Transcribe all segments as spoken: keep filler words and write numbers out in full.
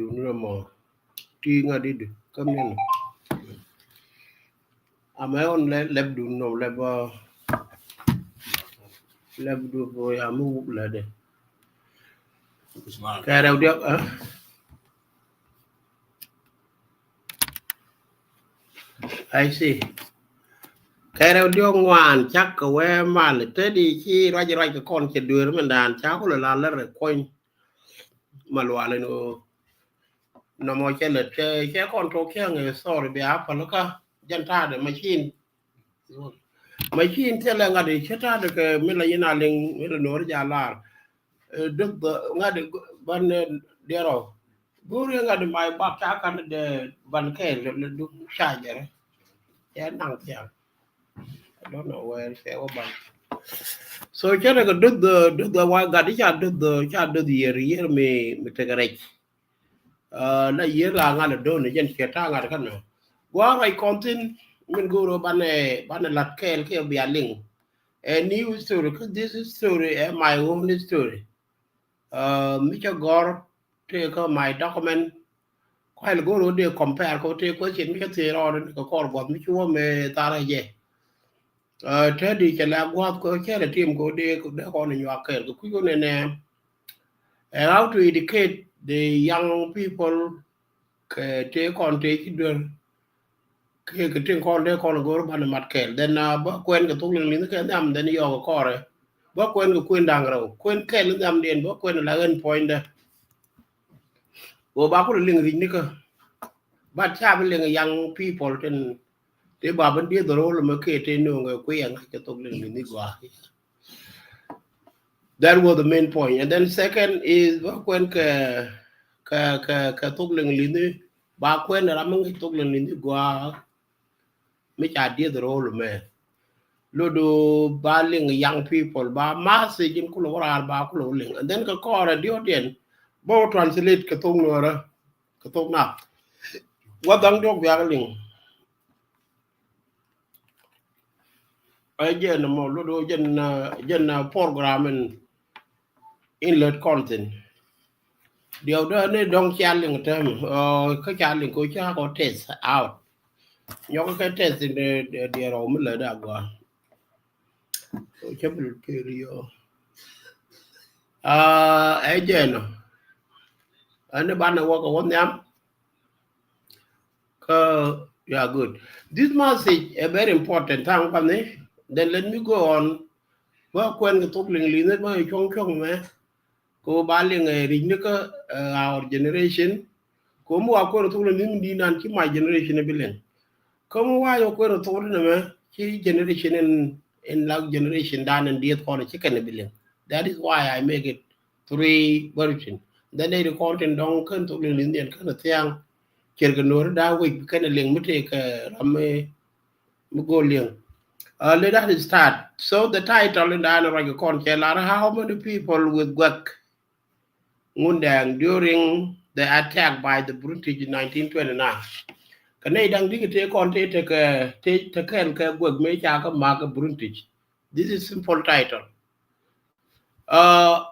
Dun rɛ mɔ ti ŋa di di kä miɛn. Amɛ ɣɔn lɛ lɛp dun nɔ lɛp, uh, lɛp du bɔ ya mi wuk lɛ de. Kɛ rɛw diɔk, uh? I see. Kɛ rɛw diɔk ŋuan cak kɛ wee mal te di ci ruac ruac kɛ kɔn cɛ duer mɛn dan cak kulɛ la lɛ rɛ kuɔny. Malual ni ɣöö nɔmɔ cɛ lɛ cɛ, cɛ kɔn tok cɛ ŋɛ, sorry, bia päl kä jɛn ta̱a̱dɛ machine. Machine thilɛ ŋa̱t i̱ cä ta̱a̱dɛ kɛ mi la yin a liŋ mi la nuɔ̱ɔ̱r ja lar. Eh, duk ŋa̱t i̱ ban, eh, diɛrɔ. Go̱o̱r i̱ ŋa̱t i̱ may bak ca kan dee ban kɛɛl lɛ duk charger. Cɛ naŋ thiaŋ. I don't know where cɛ wä ban. So cɛ rɛ kɛ duth, duth wa gat i̱ ca duth, ca duth yier, yier mi, mi tekɛ rɛc. Uh, la yier la ŋa̱n a do̱n jɛn cɛ ta̱a̱ ŋa̱n kä nɔ. Gua ruac kɔn thin min go̱o̱r banɛ, banɛ lat kɛɛl kiɛ bia liŋ. Ɛ new story, kä this story ɛ my own story. Uh, mi cɛ gɔr tëë kä my document. Kual go̱o̱r wä dee compare kɛ wä tëë question mi cɛ thiee rɔɔd ni kɛ kɔr guɔth mi ci wä mɛ tharɛ jɛ. Uh, te di cɛ la gua̱a̱th kɛ cɛ lɛ tim kɛ wä dee, dee kɔn nyuak kɛɛl kɛ kui̱ wä nɛnɛ. And how to educate the young people kɛ tëë kɔn tëë ci duer. Kɛ, kɛ tin kɔn dee kɔn go̱o̱r banɛ mat kɛɛl. Then, uh, bä kuɛn kɛ thok liŋ liŋ kɛ nhiam, then yɔɔk kɛ kɔrɛ. Bä kuɛn kɛ kuɛn da̱ŋ rɛw. Kuɛn kɛɛl nhiam diɛn, bä kuɛn la ɣän puɔ̱nydɛ. Wä ba kulɛ liŋ ri̱c nikä. But ca bi liŋ young people tin, ti ba bi dieth rol mɛ kɛ ti no̱o̱ŋ kɛ kui̱ ɛŋa kɛ thok liŋ liŋ ni gɔaa. That was the main point. And then second is bä kuɛn kɛ, kɛ, kɛ, kɛ thok liŋ liŋ ni, ba kuɛn ram mi ŋi̱c thok liŋ liŋ ni gɔaa. Mi ca dieth rol mɛ. Lodo ba liŋ young people, ba message in kulɛ wä raar ba kulɛ wä liŋ. And then kɛ kɔrɛ diɔt diɛn, bä wä translate kɛ thok nuɔrä, kɛ thok nath. Wä dhaŋ diɔk biak liŋ. Ɛ jɛn mɔ lodo jɛn, uh, jɛn, uh, program in, in lät kɔn thin. Diɛw dee ni dɔ̱ŋ cia liŋ tɛm, uh, kä cia liŋ kɛ ca kɔ test out. Nyɔk kɛ test in dee, dee, dee rɔw mi lät agua. So cɛ bi lut kɛ ri yɔ. Uh, ɛ jɛn ɔ. Ɛn ni banɛ wä kɛ wä nhiam. Kä, yeah, good. This message is very important. Thank you. Then let me go on. Bä kuɛn kɛ thok liŋ liŋ bä cuɔ̱ŋ cuɔ̱ŋ mɛ. Kɛ wä ba liŋ, eh, ri̱c ni kä, eh, our generation. Kɛ wä mi wa kuɛn kɛ thok liŋ liŋ di nan ci my generation bi liŋ. Kä mi wa yɔ kuɛn kɛ thok liŋ mɛ ci generation in, in la generation dan in dieth kɔn ci kɛn bi liŋ. That is why I make it three version. Then they record in dɔŋ kɛn thok liŋ liŋ diɛn kɛn thiaŋ. Cier kɛ nuɔri da wec kɛn liŋ mi tëë kɛ ram mi, mi go̱o̱r liŋ. Uh, let us start. So the title in the ruac kɔn cɛ lar, how many people with Guek Ngundɛɛŋ during the attack by the British in nineteen twenty-nine. Kɛ nɛy da̱ŋ di kɛ tëë kɔn tëë tekɛ, tëë tekɛn kɛ Guek mëë ca kɛ mak kɛ British. This is simple title. Uh,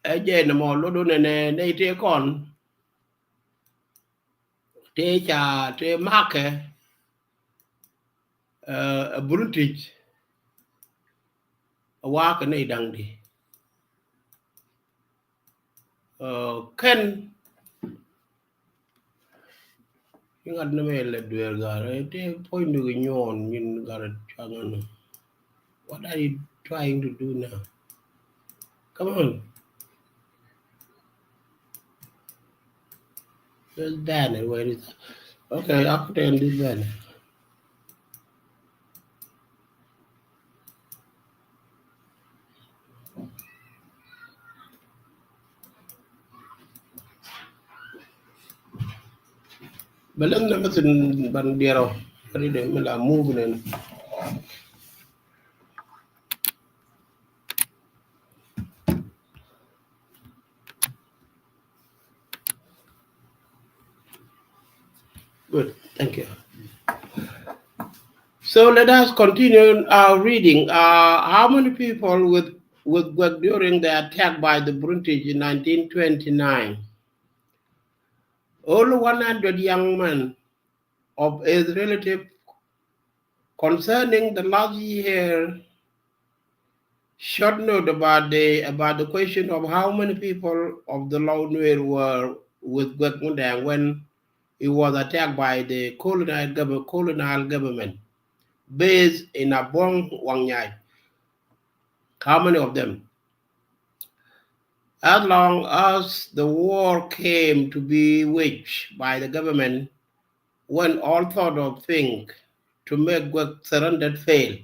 ɛ jɛ ni mɔ lodun nɛ nɛ nɛy tëë kɔn tëë ca tëë makɛ, uh, ɛ British. Ɛ wakɛ nɛy da̱ŋ di. Uh, kɛn Iŋat ni mɛ lɛ duel gar, eh, te point du ki nyuɔn min gar cuaŋ ni. What are you trying to do now? Come on. This banner, where is that? Okay, I put in this banner. Bɛ lɛn nɛ mɛ thin ban diɛrɔ. Kari dɛ mi la move nɛn. Good, thank you. So let us continue our reading. Uh, how many people with, with Guek during the attack by the British in nineteen twenty-nine? Only one hundred young men of his relative concerning the last year short note about the, about the question of how many people of the Lau Nuer were with Guek Mundang when he was attacked by the colonial gov-, colonial government based in Abong Wangnyai. How many of them? As long as the war came to be waged by the government, when all sort of things to make Guek surrender fail,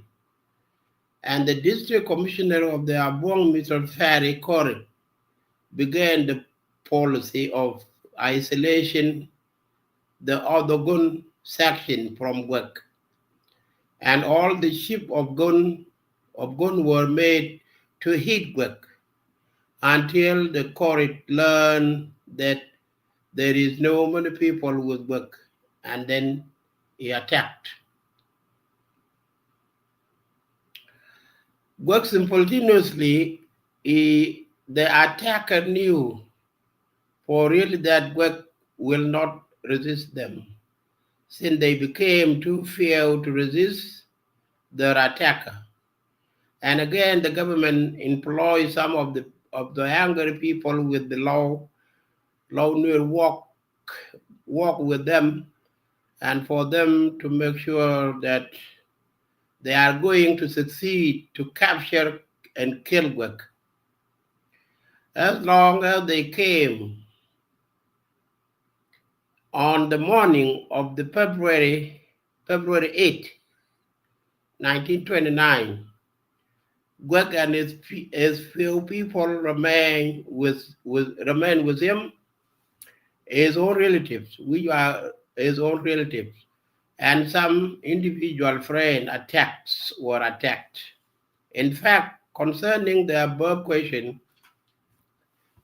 and the district commissioner of the Abong Municipal Ferry Corridor began the policy of isolation the other Gun section from Guek, and all the chief of Gun, of Gun were made to hit Guek until the Korit learned that there is no many people with Guek, and then he attacked. Guek simultaneously, he, the attacker knew for really that Guek will not resist them, since they became too few to resist their attacker. And again, the government employs some of the, of the angry people with the Lau, Lau Nuer work, work with them, and for them to make sure that they are going to succeed to capture and kill Guek. As long as they came on the morning of the February, February eighth, nineteen twenty-nine, Guek and his, his few people remain with, with, remain with him, his own relatives, which are his own relatives, and some individual friend attacks were attacked. In fact, concerning the above question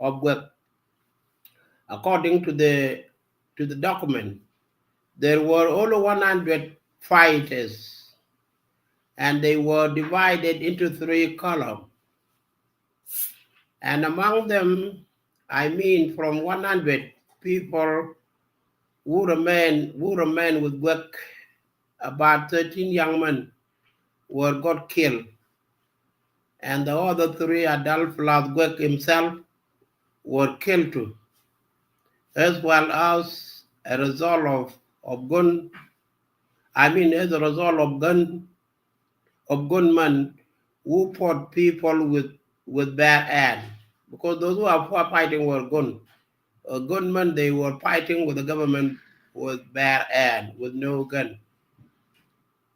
of Guek, according to the, to the document, there were only one hundred fighters, and they were divided into three columns. And among them, I mean, from one hundred people who remain, who remain with Guek, about thirteen young men were got killed. And the other three adult plus Guek himself were killed too, as well as a result of, of Gun, I mean, as a result of Gun, of gunmen who fought people with, with bare hand, because those who are, who are fighting were Gun. Uh, gunmen, they were fighting with the government with bare hand, with no gun.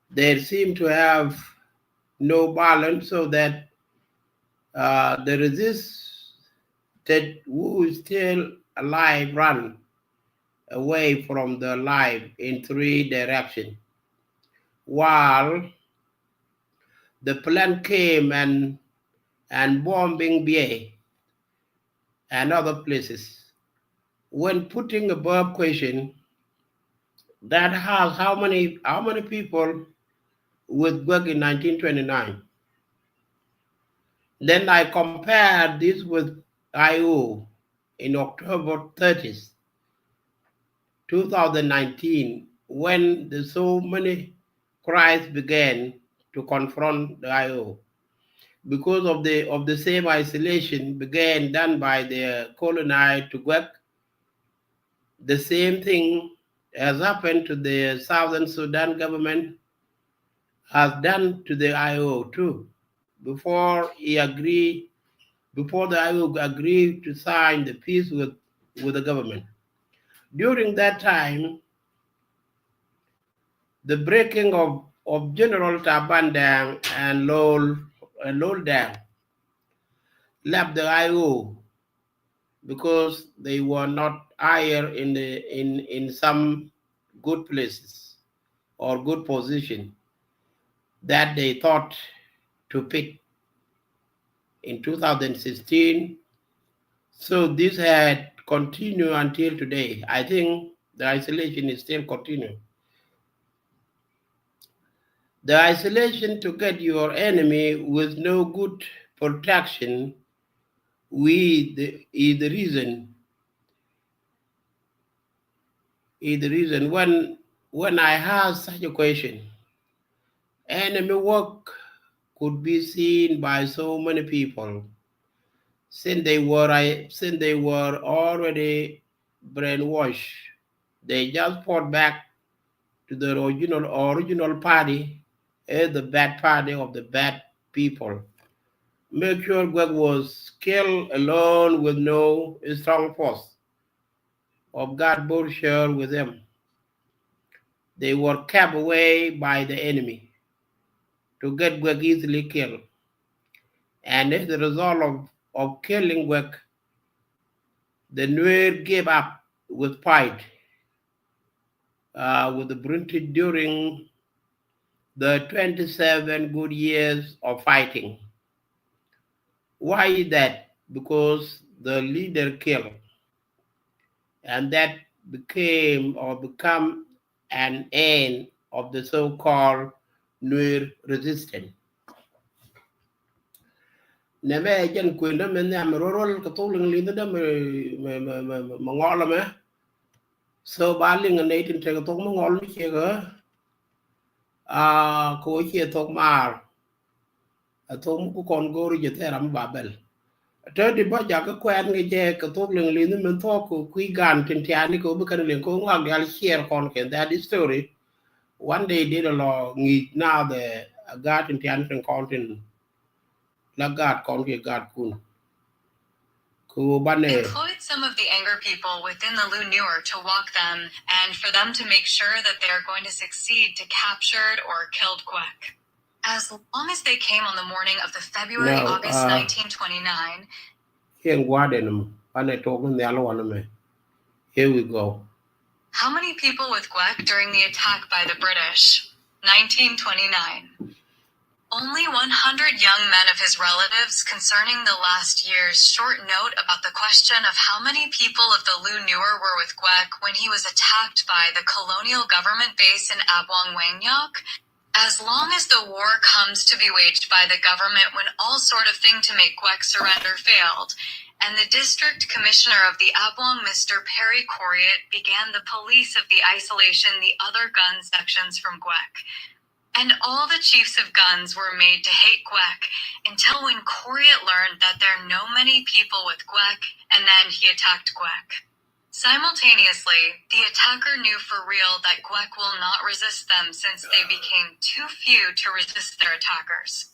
They seem to have no balance, so that, uh, the resisted who is still alive run away from the life in three direction, while the plane came and, and bombing Bie and other places. When putting above question, that has how many, how many people with Guek in nineteen twenty-nine? Then I compare this with I O in October thirtieth, two thousand nineteen, when the so many cries began to confront the I O. Because of the, of the same isolation began done by the colonized to Guek, the same thing has happened to the Southern Sudan government, has done to the I O too, before he agreed, before the I O agreed to sign the peace with, with the government. During that time, the breaking of, of General Taban Deng and Lol, and Lol Deng left the I O because they were not hired in the, in, in some good places or good position that they thought to pick in two thousand sixteen. So this had continued until today. I think the isolation is still continuing. The isolation to get your enemy with no good protection with the, is the reason is the reason when, when I ask such a question, enemy work could be seen by so many people since they were, I, since they were already brainwashed. They just fought back to the original, original party, eh, the bad party of the bad people. Make sure Gwek was killed alone with no strong force of guard Borshare with him. They were kept away by the enemy to get Gwek easily killed. And as a result of, of killing Gwek, the Nuer gave up with fight, uh, with the British during the twenty-seven good years of fighting. Why is that? Because the leader killed. And that became or become an end of the so-called Nuer resistance. Nɛmɛ jɛn kuendä mɛ nhiam rol rol kɛ thok liŋ liŋ dä mɛ, mɛ, mɛ, mɛ, mɛ ŋɔl mɛ. So ba liŋ nɛ itin tek thok mɛ ŋɔl mi ciek ɛ. Ah, kɛ wä ciɛ thok maar. A thok mi ku kɔn go̱o̱ri jɛ thɛɛr ram Babel. Tɛ di bä jakä kuɛɛn kɛ jɛ kɛ thok liŋ liŋ mɛ thok kɛ kui̱ gan tin tiani kɛ wä bi kɛn liŋ kɛ wä ŋuak dial ciɛɛr kɔn kɛ that story. One day did a lɔ ŋi̱i̱c na the a gaat tin tiani tin kɔn tin la gaat kɔn kiɛ gaat kun. Kɛ wä banɛ. Employed some of the Anger people within the Lu Nuer to walk them and for them to make sure that they are going to succeed to captured or killed Gwek. As long as they came on the morning of the February, August nineteen twenty-nine. Kiɛn gua̱a̱dɛ ni mɔ banɛ tok ni nhial wanɛ mɛ. Here we go. How many people with Gwek during the attack by the British? Nineteen twenty-nine. Only one hundred young men of his relatives concerning the last year's short note about the question of how many people of the Lu Nuer were with Gwek when he was attacked by the colonial government base in Abwang Wangnyok. As long as the war comes to be waged by the government when all sort of thing to make Gwek surrender failed, and the district commissioner of the Abwang, Mister Perry Coriat, began the police of the isolation the other gun sections from Gwek. And all the chiefs of guns were made to hate Gwek until when Coriat learned that there are no many people with Gwek, and then he attacked Gwek. Simultaneously, the attacker knew for real that Gwek will not resist them since they became too few to resist their attackers.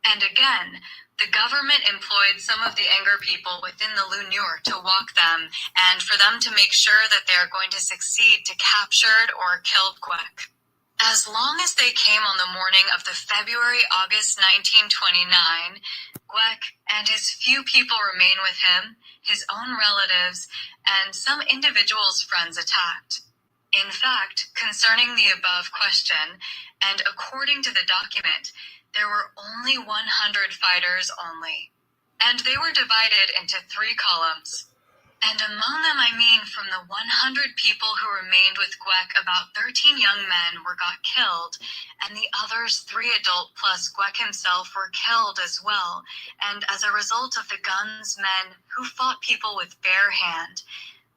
And again, the government employed some of the Anger people within the Lu Nuer to walk them and for them to make sure that they are going to succeed to captured or killed Gwek. As long as they came on the morning of the February, August nineteen twenty-nine, Gwek and his few people remain with him, his own relatives, and some individuals' friends attacked. In fact, concerning the above question, and according to the document, there were only one hundred fighters only. And they were divided into three columns. And among them, I mean, from the one hundred people who remained with Gwek, about thirteen young men were got killed, and the others, three adult plus Gwek himself, were killed as well. And as a result of the guns, men who fought people with bare hand,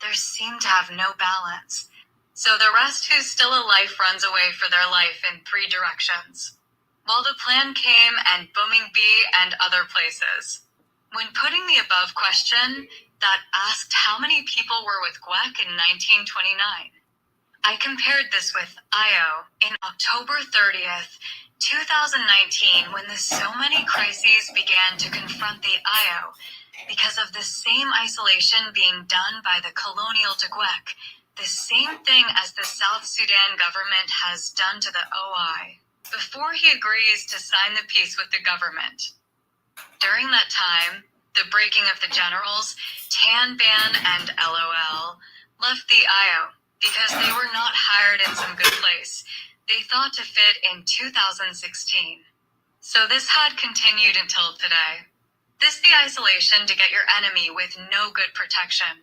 there seemed to have no balance. So the rest who's still alive runs away for their life in three directions, while the plan came and Booming Bee and other places. When putting the above question that asked how many people were with Gwek in nineteen twenty-nine, I compared this with Io in October thirtieth, two thousand nineteen, when the so many crises began to confront the Io because of the same isolation being done by the colonial to Gwek, the same thing as the South Sudan government has done to the O I, before he agrees to sign the peace with the government. During that time, the breaking of the generals, Tan Ban and L O L left the Io because they were not hired in some good place. They thought to fit in two thousand sixteen. So this had continued until today. This the isolation to get your enemy with no good protection.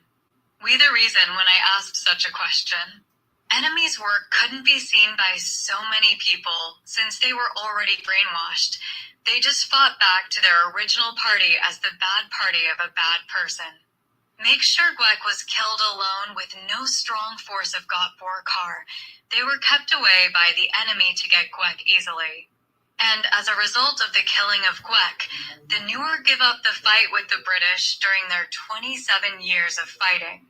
We the reason when I asked such a question. Enemies' work couldn't be seen by so many people since they were already brainwashed. They just fought back to their original party as the bad party of a bad person. Make sure Guek was killed alone with no strong force of Got Borkar. They were kept away by the enemy to get Guek easily. And as a result of the killing of Guek, the Nuer give up the fight with the British during their twenty-seven years of fighting.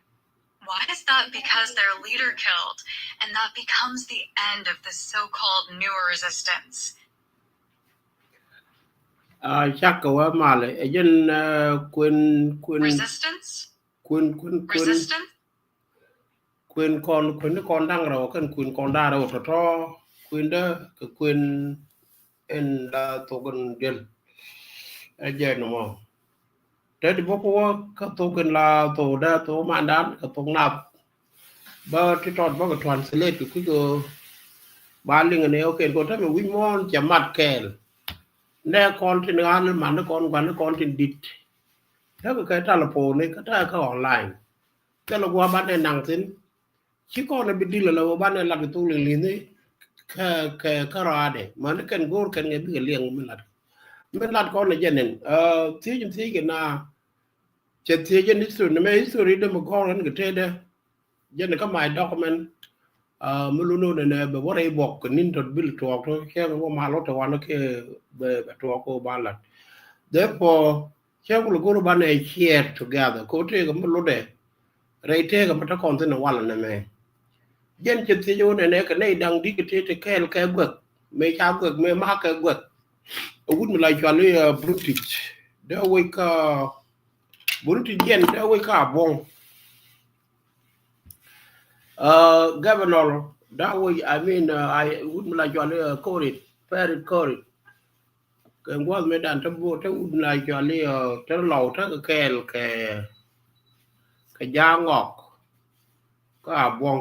Why is that? Because their leader killed, and that becomes the end of the so-called Nuer resistance. Cak kɛ wä malɛ ɛ jɛn kuën kuën Resistance? Kuën kuën kuën Resistance? Kuën kɔn kuën kɔn da̱ŋ rɛw kɛn kuën kɔn da̱ŋ rɛw tɔ̱tɔ̱ kuëndä kɛ kuën in la thok in diɛl. Ɛ jɛ nɔmɔ. Te ti bä kuɔ kä thok in la thok dä thok mandan kɛ thok nath. Bä ti tɔt bä kɛ translate kɛ kui̱ kɛ ba liŋ ni ɔ kɛn kɔ te mi wi̱c muɔ̱ɔ̱n cɛ mat kɛɛl. Nɛ kɔn tin ɣa̱n man ni kɔn guan ni kɔn tin dit. Te kɛ kɛ telephone ni kä te kɛ online. Thilɛ gua̱a̱ banɛ naŋ thi̱n. Ci kɔn bi dil ala wä banɛ lat kɛ thok liŋ li̱ni kɛ kɛ kɛ rɔadɛ mani kɛn go̱o̱r kɛn kɛ bikɛ liɛŋ mi lat. Mi lat kɔn ni jɛn in thiec in thiec kɛ na cɛ thiec in history ni mɛ history dɛ mi gɔ̱r kɛn kɛ tëëdɛ. Jɛn kä my document mi lun wä nɛnɛ bɛ wä rɛy buɔk kɛ nin tɔt bil tuɔɔk tɔ cɛ kɛ wä mal wä tɔ wan kɛ bɛ tuɔɔk kɛ wä ban lat. Therefore cɛ kulɛ go̱r banɛ share together kɛ wä tëëkɛ mi lutdɛ. Rɛy tëëkɛ mi te kɔn thin ɛ wal nɛmɛ. Jɛn cɛ thiec wä nɛnɛ kɛ nɛy da̱ŋ di̱k kɛ tëë te kɛɛl kɛ guɛk mëë ca guɛk mëë ma̱a̱k kɛ guɛk. Ɛ wut mi la cual i̱ British dee wec kä British jɛn dee wec kä Abuɔŋ. Governor dee wec I mean wut mi la cual i̱ Korit Perit Korit. Kɛ gua̱th mëë dan te bo te wut na cɔal i̱ te lɔw te kɛ kɛɛl kɛ kɛ ja̱a̱ŋ ŋɔk kä Abuɔ̱ŋ.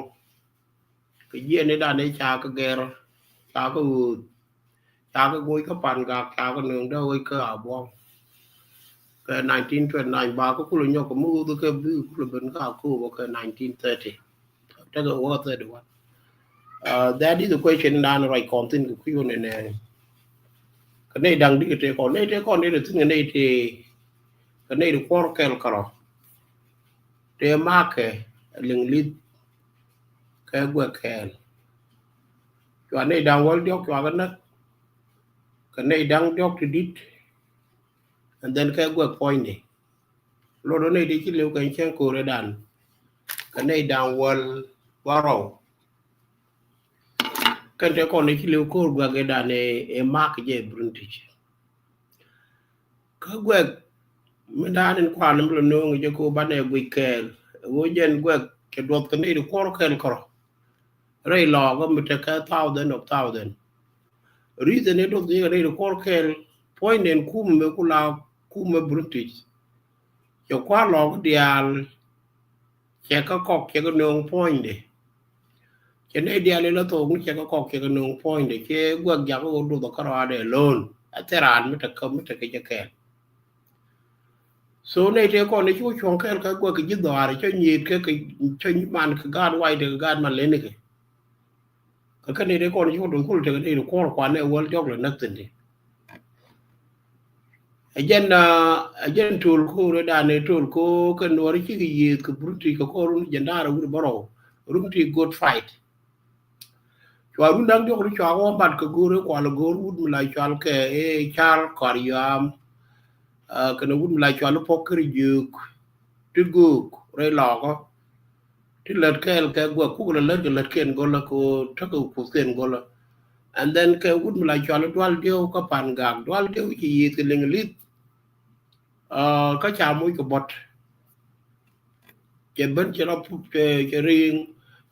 Kɛ jiɛn i̱ dan i̱ ca kɛ gɛr ca kɛ ɣööth ca kɛ goc kä Pangak ca kɛ nööŋ dee wec kä Abuɔ̱ŋ. Kɛ nineteen twenty nine ba kä kulɛ nyɔk kɛ mi ɣööth kɛ bi kulɛ ben kä Akobo kɛ nineteen thirty. Tekɛ wä thirty one. That is the question dan ruac kɔn thin kɛ kui̱ wä nɛnɛ. Kɛ nɛy da̱ŋ dikɛ tëë kɔn nɛy tëë kɔn nɛy tëë thin kɛ nɛy tëë kɛ nɛy tëë kuɔr kɛl kärɔ. Tëë makɛ liŋ li̱th kɛ guɛk kɛɛl. Cua nɛy da̱ŋ wäl diɔ̱k cua kɛ näk. Kɛ nɛy da̱ŋ diɔ̱k ti di̱t. And then kɛ guɛk puɔ̱nydɛ. Lot wä nɛy ti ci liw kɛn cäŋ ko̱r idan kɛ nɛy da̱ŋ wäl warɔw. Kɛn te kɔn i̱ ci liw ko̱r guɛk idan ɛ mak jɛ British. Kä guɛk mi dan in kuan mi lɔ no̱o̱ŋ jɛ ko banɛ guic kɛɛl. Ɣöö jɛn guɛk cɛ duɔth kɛ nɛy ti kuɔr kɛɛl kärɔ. Rɛy lɔɔkä mi tekɛ thousand of thousand. Reason i̱ duɔth kɛ nɛy ti kuɔr kɛɛl puɔ̱nydɛ in kumɛ mi ku la kumɛ British. Cɛ kua̱r lɔɔkä diaal cɛ kä kɔk cɛ kɛ nööŋ puɔ̱nydɛ. Cɛ nɛy diaal ilä thok ni cɛ kä kɔk cɛ kɛ nööŋ puɔ̱nydɛ cɛ guɛk jakä ɣöö duɔth kärɔadɛ lo̱o̱n. Ɛ thil raan mi tekɛ mi tekɛ jɛ kɛɛl. So nɛy tëë kɔn i̱ cu cuɔ̱ŋ kɛɛl kɛ guɛk kɛ ji̱ dhɔaar cä nyiet kɛ kɛ cä man kɛ gaat wac tekɛ gaat man lenikɛ. Kɛ kɛ nɛy tëë kɔn i̱ cu duɔth kul tekɛ nɛy ti kuɔr kuan ɛ wäl diɔ̱k lɛ näk thi̱n ti. Ɛ jɛn ɛ jɛn to̱l ko̱o̱r ɛ dan ɛ to̱l ko̱o̱r kɛ nuɔr cikɛ yiëëth kɛ British kɛ ko̱o̱r run jɛn da̱a̱r ɛ wut bärɔw run ti good fight. Cua run da̱ŋ diɔ̱k ri cua wä mat kɛ go̱o̱r i̱ kual go̱o̱r wut mi la cual kɛ i̱ car kɔar yuam. Kɛnɛ wut mi la cual i̱ pɔk keri jiök ti göök rɛy lɔɔkä. Ti lät kɛɛl kɛ guɛk kuk la lät kɛ lät kiɛn go̱lä kɛ tekɛ kuth kiɛn go̱lä. And then kɛ wut mi la cual i̱ dual dieu kä Pangak dual dieu ci yiëth kɛ liŋ li̱th. Kä ca moc kɛ bɔt. Cɛ ben cɛ rɔ cɛ riŋ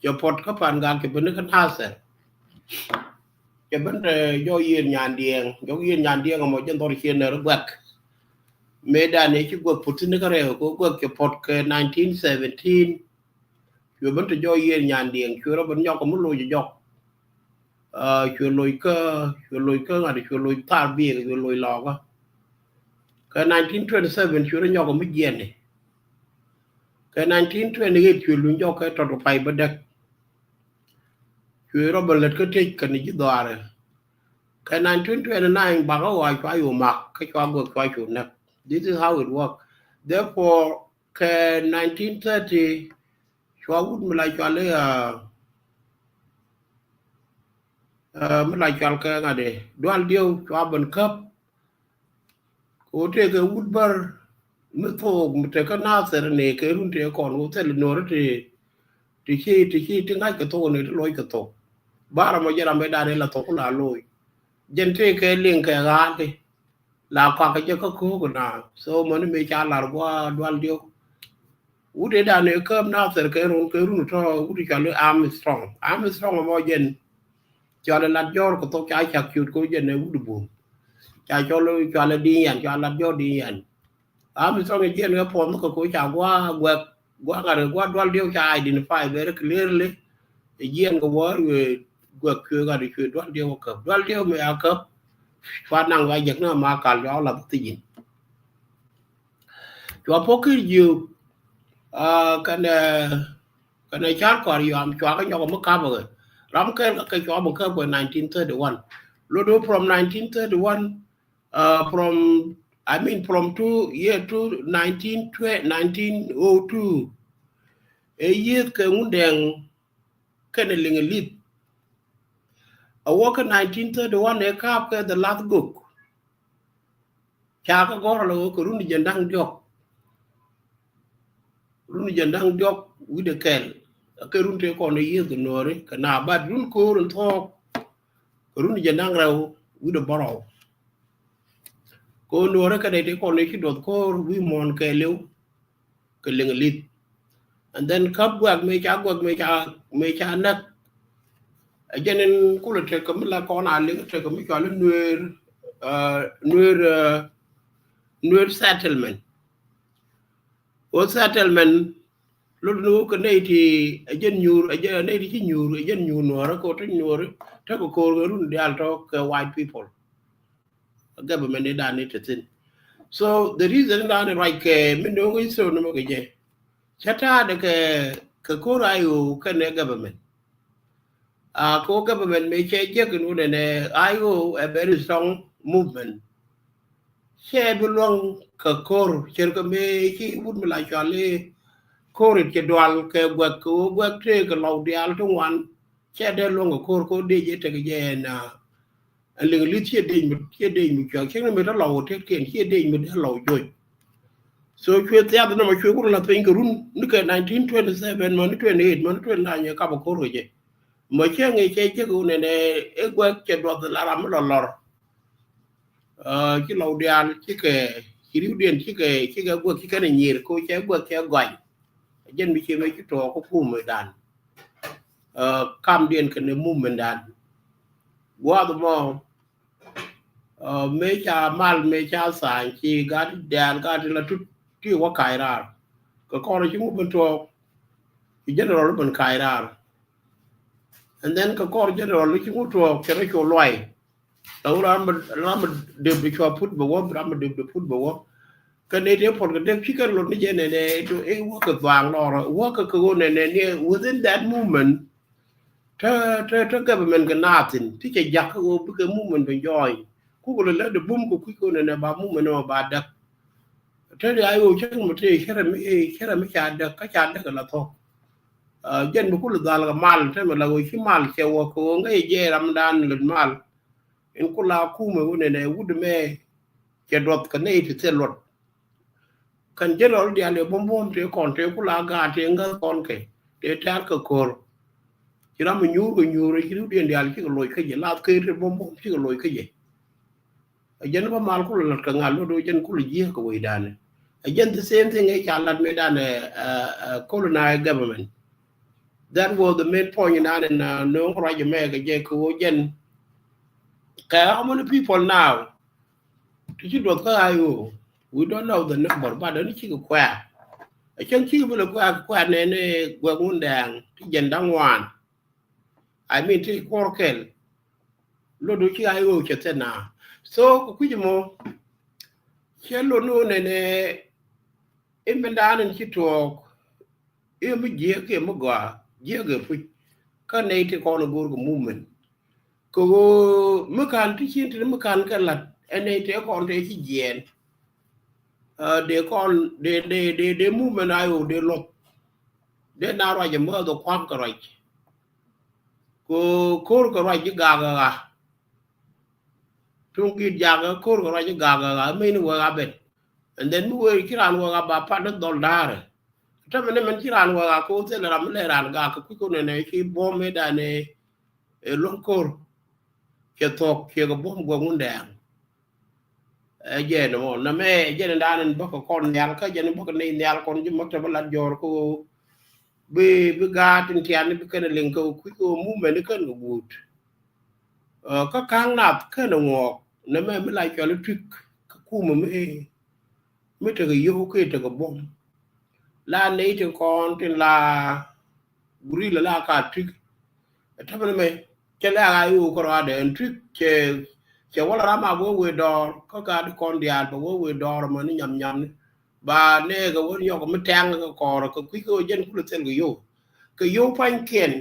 cɛ pɔt kä Pangak cɛ ben kä Nasir. Cɛ ben jɔk yiëër nyandiɛŋ jɔk yiëër nyandiɛŋ ɛmɔ jɛ dhɔr ciɛ nɛr guɛk. Mëë dan ëë ci guɛk put thi̱n kä rɛw kɛ guɛk cɛ pɔt kɛ nineteen seventeen. Cuɛ ben te jɔk yiëër nyandiɛŋ cuɛ rɔ ben nyɔk kɛ mi loc jɔk. Cuɛ loc kä cuɛ loc kä ŋa̱t cuɛ loc thar biɛk cuɛ loc lɔɔkä. Kɛ nineteen twenty seven cuɛ rɔ nyɔk kɛ mi jiɛni. Kɛ nineteen twenty eight cuɛ luny jɔk kɛ tɔt kɛ pay bädäk. Cuɛ rɔ ben lät kä tec kɛn ji̱ dhɔaarɛ. Kɛ nineteen twenty nine bakä ɣɔaa cua cu mak kä cua guɛk cua cu näk. This is how it work. Therefore kɛ nineteen thirty, cua wut mi la cual i̱, uh, uh, mi la cual kɛ ŋa̱t i̱ Dual Diw cua ben käp. Kɛ ɣöö tëëkɛ wut bär mi thok mi tekä Nathir ni kɛ run tëë kɔn ɣöö thil nuɔri ti, ti ci, ti ci, ti ŋa̱c kɛ thok ni ti loc kɛ thok. Barɛ mɔ jɛ ram bɛ dan i̱ la thok ku la loc. Jɛn tëëkɛ liŋ kɛ ɣa̱a̱l ti la kɔakɛ jɛ kä ko̱o̱k na. So mäni mëë ca lar gua̱a̱ Dual Diw. Wut ëë dan ëë käp Nathir kɛ run, kɛ run tɔ̱ wut cɔl i̱ Armstrong. Armstrong ɛmɔ jɛn cɔl i̱ Lat Jɔr kɛ thok ca cak ciöt kɛ jɛn ëë wut i̱ bum. Ca cɔl i̱ cɔl i̱ Di̱i̱n Yan, cɔl Lat Jɔr Di̱i̱n Yan. Armstrong ɛ jiɛn kɛ puɔth mi kɛ ko̱ ca gua̱a̱ guɛk, gua̱a̱ ŋa̱t kɛ gua̱a̱ Dual Diw ca identify very clearly. Ɛ jiɛn kɛ wäär wëë guɛk cuëë ŋa̱t cuëë Dual Diw ɛ käp. Dual Diw mëë a käp, cua naŋ wa jek ni ma kal cua lath thi̱ji̱n. Cua pɔk kir jiök, ah, kɛnɛ, kɛnɛ car kɔr yuam cua kɛ nyɔk mi kap kɛ. Ram kɛl kɛ cua mi käp kɛ nineteen thirty-one. Lot do from nineteen thirty-one, uh, from, I mean, from two year to nineteen twenty, nineteen oh two. Ɛ yieth kɛ Ŋundɛŋ kɛnɛ Liŋ Lith. A wä kä nineteen thirty-one ɛ kap kɛ the last gok. Ca kɛ gɔr la wä kɛ run jɛ daŋ diɔk. Run jɛ daŋ diɔk wi̱dɛ kɛl. Kɛ run tëë kɔn i̱ yieth kɛ nuɔri kɛ na bat run ko̱o̱r in thɔɔk. Kɛ run jɛ daŋ rɛw wi̱dɛ bärɔw. Kɛ nuɔri kɛ dee tëë kɔn i̱ ci duɔth ko̱o̱r wi̱i̱ muɔ̱ɔ̱n kɛɛliw. Kɛ Liŋ Lith. And then käp guɛk mëë ca guɛk mëë ca, mëë ca näk. Ɛ jɛn in kulɛ tekɛ mi la kɔn a liŋ tekɛ mi cɔal i̱ Nuer, uh, Nuer, uh, Nuer settlement. Ɣöö settlement lot ni wä kɛ nɛy ti ɛ jɛn nyuur, ɛ jɛn nɛy ti ci nyuur, ɛ jɛn nyuur nuɔɔri kɛ ɣöö ti nyuɔɔri tekɛ ko̱o̱r kɛ run diaal tɔ̱ kɛ white people. Government ni dan ni te thin. So the reason dan ni ruac kɛ mi no̱o̱ŋ history ni mɛ kɛ jɛ. Cä ta̱a̱dɛ kɛ, kɛ ko̱r I O kɛnɛ government. A ko̱r government mëë cɛ jek in wunɛ nɛ I O a very strong movement. Cɛ bi luɔ̱ŋ kɛ ko̱r cɛr kɛ mëë ci wut mi la cɔal i̱ ko̱r it cɛ dual kɛ guɛk kɛ ɣöö guɛk tëë kɛ lɔw diaal ti ŋuan. Cɛ dee luɔ̱ŋ kɛ ko̱r ko̱r dee jɛ tek jɛ ɛn a Ɛn Liŋ Lith ciɛ dec mi, ciɛ dec mi cuak, ciɛ ni mi te lɔw tet kiɛn, ciɛ dec mi dee lɔw joc. So cuɛ thiath nɔmɔ cuɛ wur lath piny kɛ run ni kɛ nineteen twenty-seven mani twenty-eight mani twenty-nine yɛ kap a ko̱r kɛ jɛ. Mɔ ciɛ ŋi̱i̱c cɛ jek wun ɛn ɛ guɛk cɛ duɔth la ram mi lɔ lɔr. Ci lɔw diaal cikɛ, ci riwdiɛn cikɛ, cikɛ guɛk cikɛ ni nyiir ko cɛ guɛk cɛ gɔany. Jɛn mi ciɛ mɛ ci tuɔɔk kä kumɛ dan. Kamdiɛn kɛnɛ movement dan. Guath mɔ mëë ca mal mëë ca tha̱a̱ny ci gat dɛ̈ɛ̈l gat la tut ti wä ka̱a̱c raar. Kɛ kɔr ci ŋu ben tuɔɔk ci general ben ka̱a̱c raar. And then kɛ kɔr general ci ŋu tuɔɔk cɛ rɔ cu luay. Ɛ wä ram mi, ram mi dep di cua put bɛ wä, ram mi dep di put bɛ wä. Kɛ nɛy tëë puɔl kɛ dep ci kɛn lot ni jɛ nɛnɛ, ɛ wä kɛ dhuaŋ lɔrä wä kɛ kɛ ɣöö nɛnɛ ni within that movement. Te, te, te government kɛ naath thin ti cɛ jak kä ɣöö bikɛ movement bɛ join. Kukɛ lɛ lät di bum kɛ kui̱ kä nɛnɛ ba movement ɛ ba däk. Te di a ɣöö cäŋ mi te cärɛ mi, cärɛ mi ca däk kä ca däk ɛ la thok. Jɛn bi kulɛ dhal kɛ mal te mi la ɣöö ci mal cɛ wä kɛ ɣöö ŋäc jɛ ramdan lät mal. In kula kumɛ wä nɛnɛ wut mɛ cɛ duɔth kɛ nɛy ti thil luɔt. Kɛn general diaal ɛ buɔ̱m buɔ̱m tëë kɔn tëë kula gaat tëë ŋäth kɔn kɛ tëë tɛ̈r kɛ ko̱r. Ci ram mi nyuur kɛ nyuur ci riwdiɛn diaal cikɛ loc kä jɛ lath kɛ tëë buɔ̱m buɔ̱m cikɛ loc kä jɛ. Ɛ jɛn bä mal kulɛ lat kɛ ŋa̱l lot ɣöö jɛn kulɛ jiääk kɛ wecdan. Ɛ jɛn the same thing ëë ca lat mëëdan ɛ colonized government. That was the main point in an in nööŋ ruac ɛmɛ kɛ jɛ kɛ ɣöö jɛn kɛ how many people now? Ti ci duɔth kä I O, we don't know the number, but ɛn cikɛ kuɛ̈ɛ̈. Ɛ cäŋ cikɛ bi lɛ kuɛ̈ɛ̈ kɛ kuɛ̈ɛ̈ nɛn ɛ guɛk Ŋundɛŋ ti jɛn da̱ŋ wan. I mean ti kuɔr kɛl. Lot do ci I O cɛ thil na. So kɛ kui̱c mɔ cɛ lot ni wä nɛnɛ i̱ min da̱a̱n in ci tuɔɔk. I̱ mi jiääk i̱ mi gɔaa jiääk i̱ puc. Kä nɛy ti kɔn i̱ go̱o̱r kɛ movement. Kɛ ɣöö mi ka̱n ti cin ti mi ka̱n kɛ la̱t ɛ nɛy tëë kɔn tëë ci jiɛɛn. Dee kɔn dee dee dee dee movement a yo̱o̱ dee luɔth. Dee na ruac ɛmɛ dhɔ kua̱m kɛ ruac. Ko ko̱r kɛ ruac ji̱ gak ɛ ɣa̱. Tuŋ gi̱i̱t jak ɛ ko̱r kɛ ruac ji̱ gak ɛ ɣa̱ mɛn wek a ben. And then mi wee ci raan wek a ba pat ni dhɔl da̱a̱rɛ. Tämɛ ni mɛn ci raan wek a ko thil ram mi lɛ raan gak kɛ kui̱ ko nɛnɛ ci buɔ̱m mi dan ɛ luɔ̱ŋ ko̱r. Ciɛ thuɔ̱k ciɛ kɛ buɔ̱m guɛ ŋun dɛɛŋ. Ɛ jɛn mɔ na mɛ jɛn dan in bäkɛ kɔn nhial kä jɛn bäkɛ nɛy nhial kɔn ji̱ maktab lat jɔr ko. Bi bi gaat in tian bi kɛn liŋ kɛ kui̱ ko mumɛ ni kɛn kɛ guut. Kä ka̱ŋ nath kɛn ŋuɔɔk na mɛ mi la cɔl i̱ tui̱k kä kumɛ mi mi tekɛ yio̱w kɛ tekɛ buɔ̱m. La nɛy tin kɔn tin la gurila la ka tui̱k. Ɛ tämɛ ni mɛ cɛ lɛ a ɣa̱ i̱ wä kärɔadɛ ɛn tui̱k cɛ cɛ wä la ram a wee wee dɔɔr kä ka di kɔn diaal bɛ wee wee dɔɔr mɛ ni nyam nyam ni. Ba nɛɛkɛ wä nyɔk mi tɛŋ kɛ kɔɔr kɛ kui̱ kɛ wä jɛn kulɛ thil kɛ yio̱w. Kɛ yio̱w pa̱nykiɛn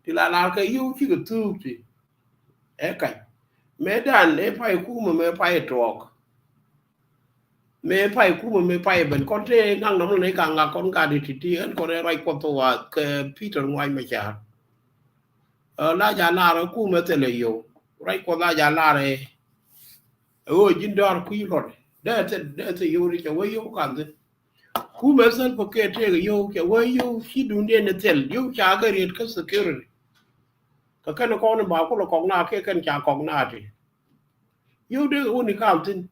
ti la lar kɛ yio̱w cikɛ thuuk ti. Ɛ kac mëë dan ëë pay kumɛ mëë pay tuɔɔk. Mëë pay kumɛ mëë pay ben kɔn te ŋaŋ nɔmɔ ni kaŋ ŋaŋ kɔn gat ti ti ɛn kɔn ɛ ruac kuɔth wa kɛ Peter Ŋuac Macar. La ja lar ɛ kumɛ thilɛ yio̱w ruac kuɔth la ja lar ɛ. Ɛ ɣöö ji̱n dɔ̱r kui̱ luɔt dee thil dee thil yio̱w ri cɛ wee yio̱w kaŋ thi̱n. Kumɛ thil pä kɛ tëëk yio̱w cɛ wee yio̱w ci duundiɛn ni thil yio̱w ca kɛ riet kä security. Kɛ kɛn kɔn in ba kulɛ kɔk na kiɛ kɛn ca kɔk na ti. Yio̱w dee kɛ wun i̱ kam thi̱n.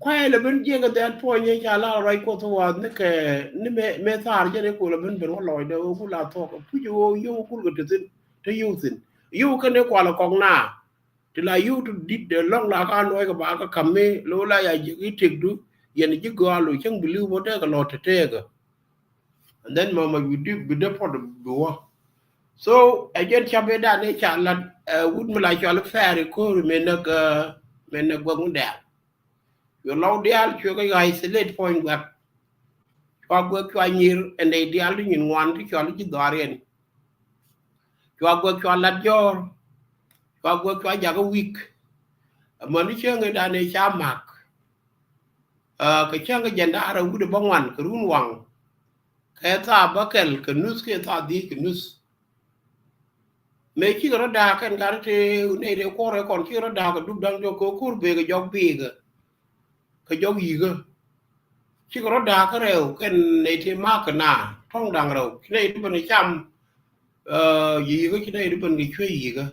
Kuayɛ lɛ ben jiɛk kɛ that point in ca la ruac kuɔth wath ni kɛ ni mɛ mɛ thaar jɛn i̱ kulɛ ben ben wä lɔcdɛ ɣöö kul a thuɔk puc ɣöö yio̱w kul kɛ te thi̱n te yio̱w thi̱n. Yio̱w kɛn i̱ kualɛ kɔk na. Ti la yio̱w ti di̱t dee lɔ̱ŋ la ka nuɔc kɛ ba kä ka̱m mi lo̱ la ya ji̱ i̱ tëkdu yɛn ji̱ gɔaa lo̱ cäŋ bi li̱w bä dee kɛ lɔ̱ te teekä. And then mama bi di bi dee pɔt bi wä. So ɛ jɛn cap ëë dan ëë ca lat ɛ wut mi la cɔal i̱ fɛɛr i̱ ko̱ri mëë näk mëë näk guäk wun dɛɛl. Cuɛ lɔw diaal cuɛ kɛ isolate puɔ̱ny guɛk. Cua guɛk cua nyir ɛn dɛy diaal ti nyin ŋuan ti cɔl i̱ ji̱ dhɔaariɛn. Cua guɛk cua lat jɔɔr. Cua guɛk cua jakä wik. Amäni cäŋ in dan ëë ca mak. Kɛ cäŋ kɛ jɛn da̱a̱r a wut ɛ bä ŋuan kɛ run waŋ. Kɛ thaa bä kɛl kɛ nuth kiɛ thaa dhiec kɛ nuth. Mëë cikɛ rɔ da̱a̱k kɛn gat te nɛy te kuɔrɛ kɔn cikɛ rɔ da̱a̱k kɛ dup da̱ŋ jɔk kɛ ko̱r bekɛ jɔk biikä. Kɛ jɔk yikä. Cikɛ rɔ da̱a̱k kä rɛw kɛn nɛy te ma̱a̱k kɛ na tɔ̱ŋ da̱ŋ rɛw ci nɛy te ben kɛ cam. Yikä ci nɛy te ben kɛ cuec yikä.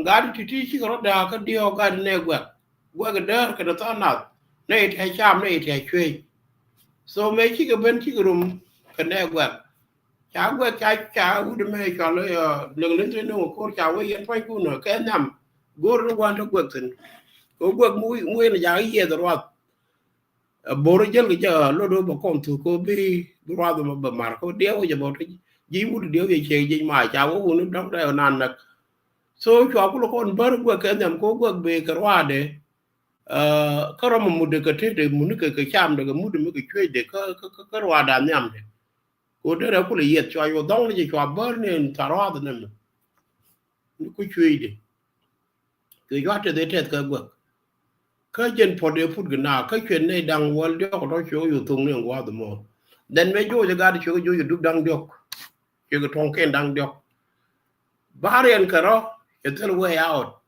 Gat ti ti cikɛ rɔ da̱a̱k kä diɔ̱ɔ̱k gat nɛ guɛk. Guɛk däär kɛnɛ thɔn nath nɛ yɛ tia̱ cam nɛ yɛ tia̱ cuec. So mëë cikɛ ben cikɛ rum kɛ nɛ guɛk. Ca guɛk ca ca wut mɛ cɔl liŋ liŋ ti ni wä ko̱r ca wä yɛn pua̱ny kun kɛ nhiam. Go̱r ni gua̱n ti guɛk thi̱n. Kɛ guɛk mu mu yɛn jakä yiɛth ruath. Bo̱r jäl kɛ jɛ lot wä bɛ kɔn thuk kɛ bi bi ruath mɛ bɛ mar kɛ diɛw jɛ bɛ ji̱ wut diɛw jɛ ciɛ ji̱ ma ca wä wun dɔ̱ŋ rɛw nan näk. So cua kulɛ kɔn bär guɛk kɛ nhiam kɛ guɛk bee kɛ ruaadɛ. Kä rɔm mutdɛ kɛ tetdɛ muni kɛ kɛ camdɛ kɛ mutdɛ mi kɛ cuecdɛ kä ruaadɛ a nhiamdɛ. Kɛ ɣöö derɛ kulɛ yiɛth cua yuɔ dhɔŋni jɛ cua bär ni tharuath ni mi. Ni ku cuecdɛ. Cuɛ cua teth i̱ teth kɛ guäk. Kä jɛn puɔ̱t dee put kɛ na kä cuɛ nɛy da̱ŋ wäl diɔ̱k tɔ cuɛ kɛ yuɔ thoŋni ɛn gua̱a̱th mɔ. Dhɛn mëë joc ɛ gat cuɛ kɛ joc ɛ dup da̱ŋ diɔ̱k. Cuɛ kɛ tuɔ̱ŋ kɛn da̱ŋ diɔ̱k. Bariɛn kɛ rɔ cɛ thil way out.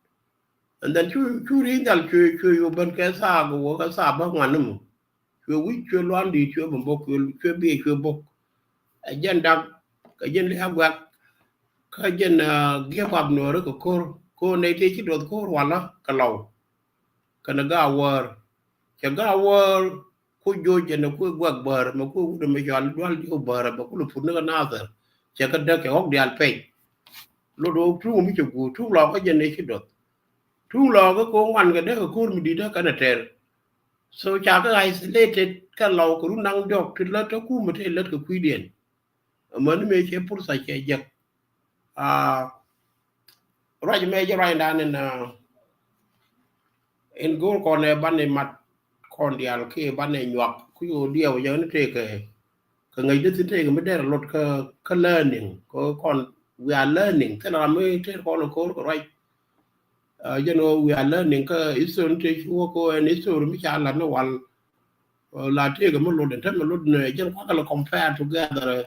And then cu cu ri̱i̱n dhal cuɛ cuɛ yuɔ ben kɛ thaa kɛ wä kɛ thaa bä ŋuan ni mɔ. Cuɛ wi̱c cuɛ luan di̱i̱t cuɛ bä bok cuɛ biɛ cuɛ bok. Ɛ jɛn dak kɛ jɛn lia̱a̱ guɛk. Kä jɛn give up nuɔɔri kɛ ko̱r ko̱r nɛy tëë ci duɔth ko̱r walä kɛ lɔw. Kɛnɛ gaawäär cɛ gaawäär ku joc ɛn ku guɛk bäärä mɛ ku wut ɛmɛ cɔal dual diɔw bäärä bɛ ku lɛ put ni kɛ nathɛr. Cɛ kɛ däk cɛ ɣɔk diaal pɛc. Lot ɣɔk tuŋ mi cɛ guur tuŋ lɔɔkä jɛn nɛy ci duɔth. Tuŋ lɔɔkä ko̱ ŋuan kɛ dee kɛ ko̱r mi di̱t dee kɛn ɛ tɛr. So ca kɛ isolated kɛ lɔw kɛ run naŋ diɔk ti lät tä kumɛ te lät kɛ kui̱diɛn. Amäni mëë cɛ pursa cɛ jek. Ruac mɛ jɛ ruacdan in in go̱o̱r kɔn ɛ banɛ mat kɔn diaal kiɛ banɛ nyuak kui̱ ɣöö diɛw jɛ ni tëëkɛ. Kɛ ŋäc dee thi̱n tëëkɛ mi dɛr lot kä learning kɛ kɔn we are learning thil ram mi tëër kɔn ko̱o̱r kɛ ruac. Jɛn ɣöö we are learning kä history ni tëë ci wä kɛ ɣöö ɛn history mi ca lat ni wal. La tëëkɛ mi lot ɛn tɛmɛ lot ni jɛn kuakä la compare together.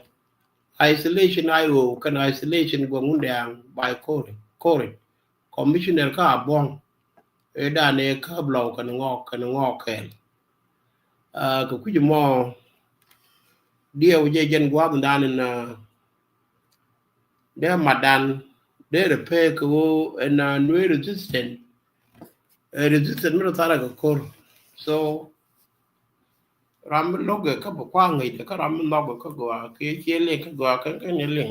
Isolation I O kɛn isolation guɔ Ŋundɛŋ by Korik, Korik commissioner kä Abuɔŋ. Ëë dan ëë käp lɔw kɛn ŋɔɔk kɛn ŋɔɔk kɛɛl. Kɛ kui̱c mɔ diɛw jɛ jɛn gua̱a̱th dan in dee matdan dee rɛ pek kɛ ɣöö ɛn nuee resistant. Resistant mi rɔ tharɛ kɛ ko̱r. So ram mi lo̱k ɛ kä bi kua̱a̱ŋ ŋi̱c kä ram mi nhɔk ɛ kä gɔaa kɛ cie liŋ kä gɔaa kɛn kɛn ni liŋ.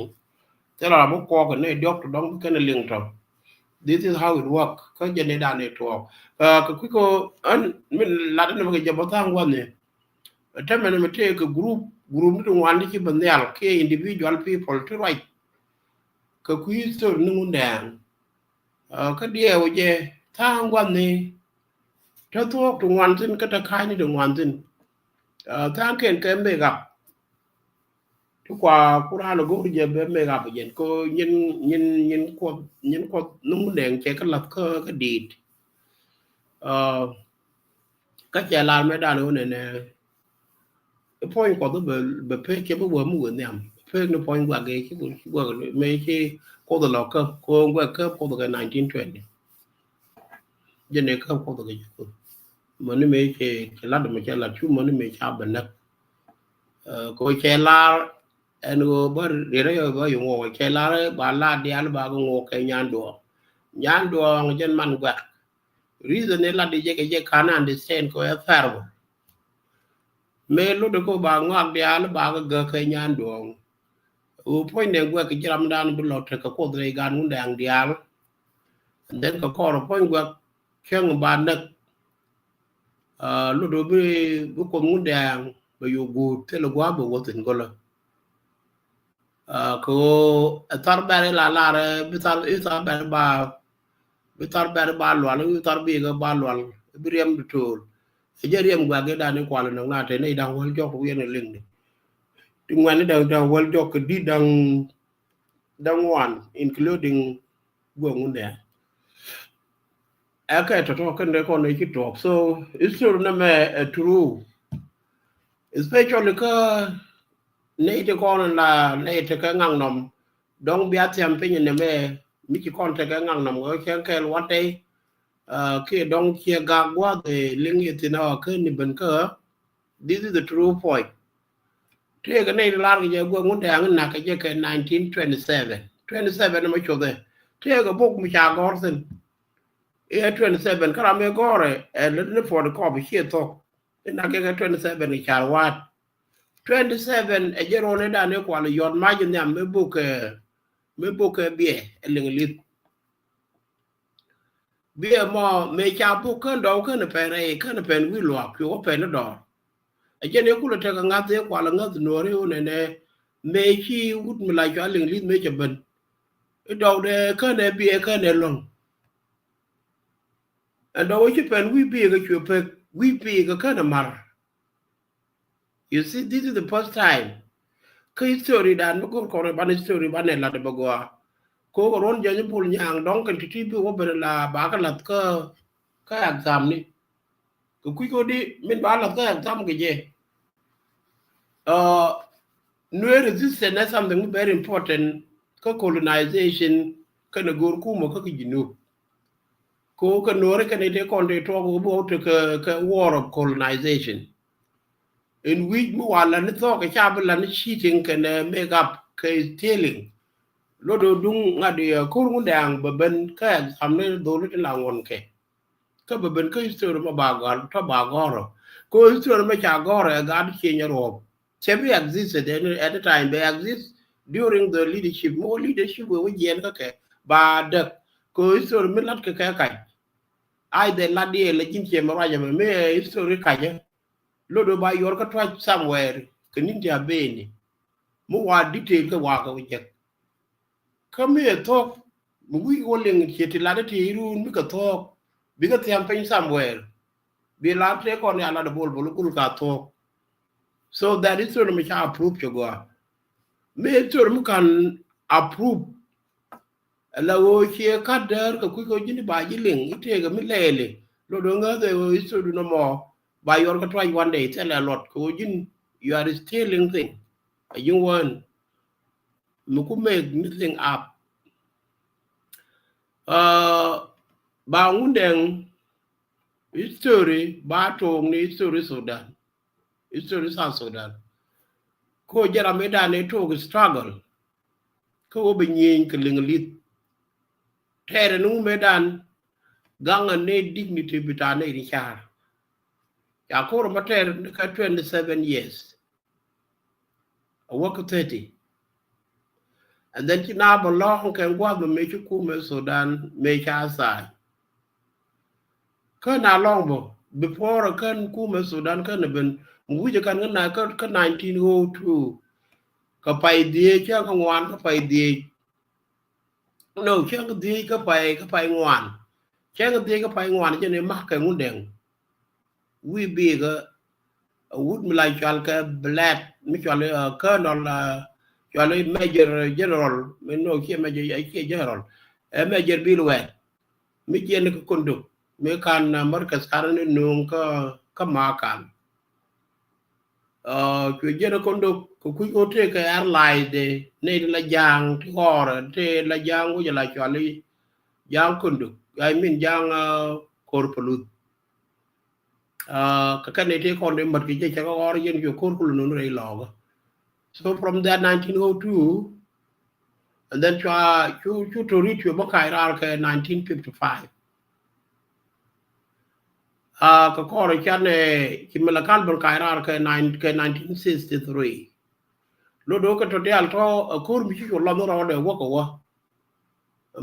Thil ram mi kuɔk ɛ ni diɔk tɔ dɔŋ bi kɛn ni liŋ tɔ. This is how it work. Kä jɛ ni dan ni tuɔɔk kɛ kui̱ kɛ ɛn mi lat ni mi kɛ jɛ bä tha̱a̱ŋ gua̱n ni. Tɛmɛ ni mi tëë kɛ group, group ni ti ŋuan ti ci bi nhial kiɛ individual people ti ruac. Kɛ kui̱ story ni Ŋundɛŋ. Kä diɛɛw jɛ tha̱a̱ŋ gua̱n ni. Te thuɔ̱k ti ŋuan thi̱n kä te ka̱a̱cni ti ŋuan thi̱n. Tha̱a̱ŋ kɛn kɛ make up. Ti kua ku raan go̱o̱r jɛ bɛ make up jɛn ko nyin nyin nyin kuɔth nyin kuɔth ni Ŋundɛŋ cɛ kä lath kä kä diit. Kä cɛ lar mɛ dan wä nɛnɛ. Puɔ̱ny kuɔth bɛ bɛ pek cɛ bɛ wä mi wä nhiam pek ni puɔ̱ny guak gɛ ci guak mɛ ci kuɔth lɔ käp ko guak käp kuɔth kɛ nineteen twenty. Jɛ ni käp kuɔth kɛ ci kuɔth mɛ ni mɛ cɛ cɛ lat mɛ cɛ lat cu mɛ ni mɛ ca bɛ näk. Ko cɛ lar ɛn ɣöö bä riet rɛy bä yɛ ŋuɔk cɛ lar ba la diaal ba kɛ ŋuɔk kɛ nyan duɔɔŋ. Nyan duɔɔŋ jɛn man guak. Reason ni la di jɛ kɛ jɛ kan understand kɛ ɛ thɛr bä. Mëë lot kɛ ba ŋuak diaal ba kɛ gäk kɛ nyan duɔɔŋ. Ɣöö puɔ̱ny nɛ guak kɛ ji̱ ramdan bi lɔ tekɛ kuoth rɛy gan Ŋundɛŋ diaal. And then kɛ kɔr puɔ̱ny guak cäŋ ba näk. Lot ɣöö bi bi kuoth Ŋundɛŋ bɛ yo̱o̱ guut thilɛ gua̱a̱p bɛ wä thi̱n gɔlä. Kɛ ɣöö ɛ thar bɛr ila lar bi thar bi thar bɛr ba bi thar bɛr ba lual bi thar bi kɛ ba lual bi riɛm di tool. Ɛ jɛ riɛm guak idan ni kual nɔk na te ni da̱ŋ wäl jɔk wiɛn ɛ liŋ di. Ti ŋuɛn ni da̱ŋ da̱ŋ wäl jɔk kɛ di da̱ŋ da̱ŋ wan including guɛ Ŋundɛŋ. Ɛ kɛ tɔtɔ kɛn dee kɔn ɛ ci tuɔɔk so history nɛ mɛ ɛ true. Especially kä nɛy ti kɔn la nɛy ti kɛ ŋaŋ nɔm. Dɔŋ bia thiam piny nɛ mɛ mi ci kɔn ti kɛ ŋaŋ nɔm kɛ cɛ kɛɛl wat tɛy. Kiɛ dɔŋ ciɛ gak gua̱th ɛ liŋ yɛ thin ɔ kä ni ben kä. This is the true point. Tëëkɛ nɛy ti lar kɛ jɛ guɛ Ŋundɛŋ nak kɛ jɛ kɛ nineteen twenty seven. Twenty seven mɛ cuothɛ tëëkɛ bok mi ca gɔr thin. Iɛ twenty seven kä ram iɛ gɔrɛ ɛ lät ni puɔt kɔp icie thok. Inak kɛ kɛ twenty seven kɛ car waat. Twenty seven ɛ jɛ ruɔn idan iɛ kual iɔt mac nhiam mi bok kɛ mi bok kɛ biɛ ɛ liŋ lith. Biɛ mɔ mëë ca bok kän dɔw kän pɛn rɛy kän pɛn wi̱i̱ luaak cuɛ wä pɛn ni dɔɔr. Ɛ jɛn iɛ kulɛ tekɛ ŋa̱th iɛ kual iŋäth nuɔ̱ɔ̱ri wä nɛnɛ. Mëë ci wut mi la cua liŋ li̱th mëë cɛ ben. I̱ dɔw dɛ kän ɛ biɛ kän ɛ lɔ̱ŋ. Ɛn dɔw i̱ ci pɛn wi̱i̱ biɛ kɛ cuɛ pek wi̱i̱ biɛ kɛ kän ɛ ma̱r. You see, this is the first time. Kä history dan mi go̱r kɔn ban history ban ɛ lat bɛ gɔaa. Ko kɛ ruɔn jɛny bul nyaŋ dɔŋ kɛn ti̱ti̱ bi wä ben la ba kɛ lath kä kä exam ni. Kɛ kui̱ ko di min ba lath kä exam kɛ jɛ. Nuer resistance is something very important kä colonization kä ni go̱r kumä kä kɛ Junub. Ko kɛ nuɔri kɛn ite kɔn te tuɔk bi wä te kɛ war of colonization. In which mi wa lani thɔk kɛ ca bi lani cheating kɛn make up kɛ stealing. Lot do duŋ ŋa̱t iɛ ko̱r Ŋundɛŋ bɛ ben kä exam ni dholi ti la ŋuɔn kɛ. Kä bɛ ben kä history ma ba gɔr tɔ ba gɔr. Ko history ma ca gɔr ɛ gat cie nyɛ ruɔp. Cɛ bi existed at any time bɛ exist during the leadership mo leadership wee wä jiɛn kä kɛ ba däk. Ko history mi lat kɛ kɛ kac. Ai dee lat diɛ lɛ ji̱n ciɛ mɛ ruac ɛmɛ mi history kacä. Lot do ba yuɔr kä tuac somewhere kɛ ni̱n ti a beni. Mi wa detail kɛ wa kɛ wä jek. Kä mi ɛ thuɔ̱k mi wi̱i̱ wä liŋ ciɛ ti lat ti run mi kɛ thuɔ̱k. Bikɛ thiam piny somewhere. Bi lar tëë kɔn ya lat bol bol kul ka thuɔ̱k. So that history mi ca approve cɛ gɔaa. Mi history mi kan approve. Ala ɣöö ciɛ kat däär kɛ kui̱ kɛ ɣöö ji̱n ba ji̱ liŋ i̱ tëëkɛ mi lɛɛli. Lot ɣöö ŋäth ɛ ɣöö history du nɔmɔ ba yuɔr kä tuac one day thilɛ luɔt kɛ ɣöö ji̱n you are stealing thing. A ji̱n wään mi ku make nothing up. Ba Ŋundɛŋ history ba took ni history Sudan, history South Sudan. Ko jɛ ram mi dan ni took struggle. Kä wä bɛ nyieny kɛ liŋ lith. Tɛɛrɛ ni wumɛ dan gaŋ a ni dignity bita ni ri car. Ca kor ma tɛɛrɛ ni kä twenty seven years. A wä kä thirty. And then ci na bä lɔŋ kɛ guath bä mëë ci kumɛ Sudan mëë ca tha̱a̱ny. Kä na lɔŋ bä before kän kumɛ Sudan kän ben mi wi̱cɛ kän kä na kä nineteen oh two. Kä pay dhieec cä kä ŋuan kä pay dhieec. No, cäŋ dhieec kä pay kä pay ŋuan. Cäŋ dhieec kä pay ŋuan jɛ ni mak kɛ Ŋundɛŋ. Wi̱i̱ bikä a wut mi la cual kɛ Black mi cual Colonel, cual Major General mi no ciɛ Major ciɛ General. Ɛ Major Bill Wɛt mi jiɛn kä Kunduk mi kan Marcus Kar ni nuŋ kä kä Makan. Cuɛ jiɛn kä Kunduk kɛ kui̱ ɣöö tëëkɛ airline de nɛy ti la ja̱a̱ŋ ti ɣɔr ti la ja̱a̱ŋ wä jɛ la cual i̱ ja̱a̱ŋ Kunduk, I mean ja̱a̱ŋ Kor Paluth. Kɛ kɛn nɛy ti kɔn di mät kɛ jɛ cɛ kä ɣɔr yɛn cuɛ Kor Paluth nuni rɛy lɔɔkä. So from that nineteen oh two, and then cua cu cu Torit cuɛ bä kac raar kɛ nineteen fifty five. Kɛ kɔr canɛ ci mi la kal ben kac raar kɛ nineteen sixty three. Lot do̱ kɛ tɔ diaal tɔ a ko̱r mi ci cu lɔnh rɔɔdɛ wä kɛ wä.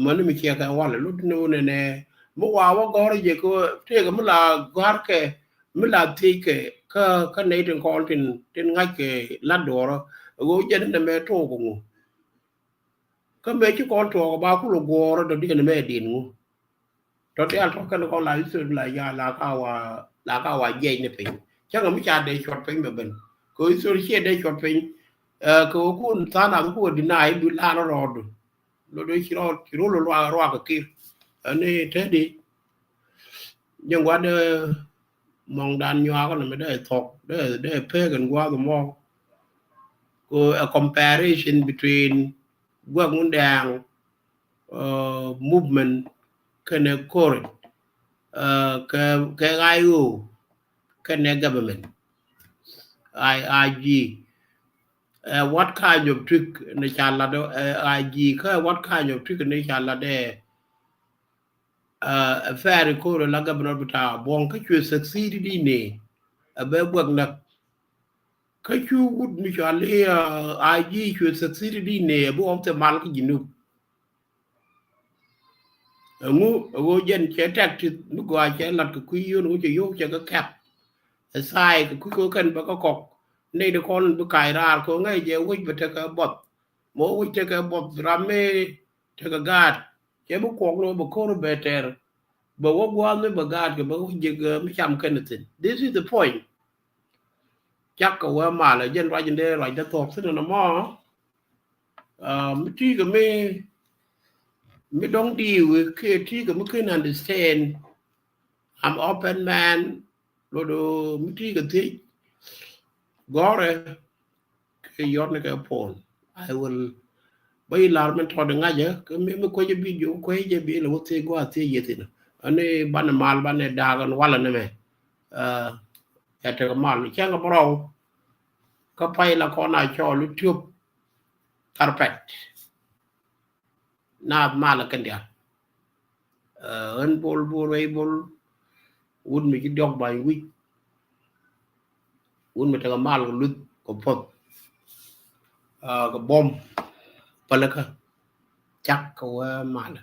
Mäni mi ciɛ kɛ walɛ lot ni wunɛ nɛ mi wa wä gɔr jɛ kɛ tëëkɛ mi la gɔr kɛ mi la thiec kɛ kä kä nɛy tin kɔn tin tin ŋa̱c kɛ lat duɔrä. Ɣöö jɛn nɛ mɛ took ŋu. Kä mëë ci kɔn tuɔɔk ba kulɛ guɔɔr dɔ̱diɛn mɛ din ŋu. Tɔ diaal tɔ kɛn kɔn la history la ya la ka wa la ka wa jiɛc ni piny. Cäŋ mi ca dee cuɔt piny bɛ ben kɛ history ciɛ dee cuɔt piny. Kɛ kun than a ku deny bi lan rɔɔdu. Lo dee ci rɔɔd ci rol ruak ruak kɛ kir. Ani tedi. Jɛ ŋuat dee mɔŋdan nyuak ni mi dee thok dee dee pek in guath mɔ. Ko a comparison between guak Ŋundɛŋ movement kɛnɛ Korit kɛ kɛ I O kɛnɛ government. I I G. What kind of trick ni ca lat I G kä what kind of trick ni ca lat dɛ. Ɛ fɛɛri ko̱r la governor bita buɔ̱ŋ kä cuɛ succeed di ni ɛ bɛ buɛk näk. Kä cu wut mi cɔal i̱ I G cuɛ succeed di ni ɛ bi ɣɔm thil mal kä Jinub. Ɛŋu ɛ ɣöö jɛn cɛ tactic mi gɔaa cɛ lat kɛ kui̱ yön ɣöö cɛ yio̱w cɛ kɛ kɛp. Ɛ thaay kɛ kui̱ kɛ kɛn bɛ kɛ kɔk nɛy di kɔn bi kac raar kɛ ɣöö ŋäc jɛ wec bɛ tekɛ buɔth. Mɔ wec tekɛ buɔth ram mi tekɛ gaat cɛ bi kuɔk ni wä bɛ ko̱r bɛ tɛr. Bɛ wä gua̱a̱th mi bɛ gaat kɛ bɛ wä jiɛk mi cam kɛn thi̱n. This is the point. Cak kɛ wee malɛ jɛn ruac in dee ruac dee thuɔ̱k thi̱n ɛn ɛmɔ. Mi ti̱i̱ kɛ mi mi dɔ̱ŋ di̱i̱ wee kiɛ ti̱i̱ kɛ mi ken understand. I'm open man. Lot mi ti̱i̱ kɛ thiec gɔ̱rɛ kɛ yɔt ni kɛ phone. I will bä yi lar min tɔt ŋa̱cä kɛ mi mi kuecä bi jiök kuecä jɛ bi lɛ wä thiec gua̱a̱th thiec yethin. Ani banɛ mal banɛ daak ɛn walɛ ni mɛ. Ɛ tekɛ mal cäŋ kɛ bärɔw. Kä pay la kɔn a cɔɔl i̱ tiöp carpet. Naath mal kɛn diaal. Ɣän bol bol rɛy bol. Wut mi ci diɔk ba̱ny wi̱c. Wut mi tekɛ mal kɛ luth kɛ puɔth. Kɛ buɔm pälikä. Cak kɛ wee mal.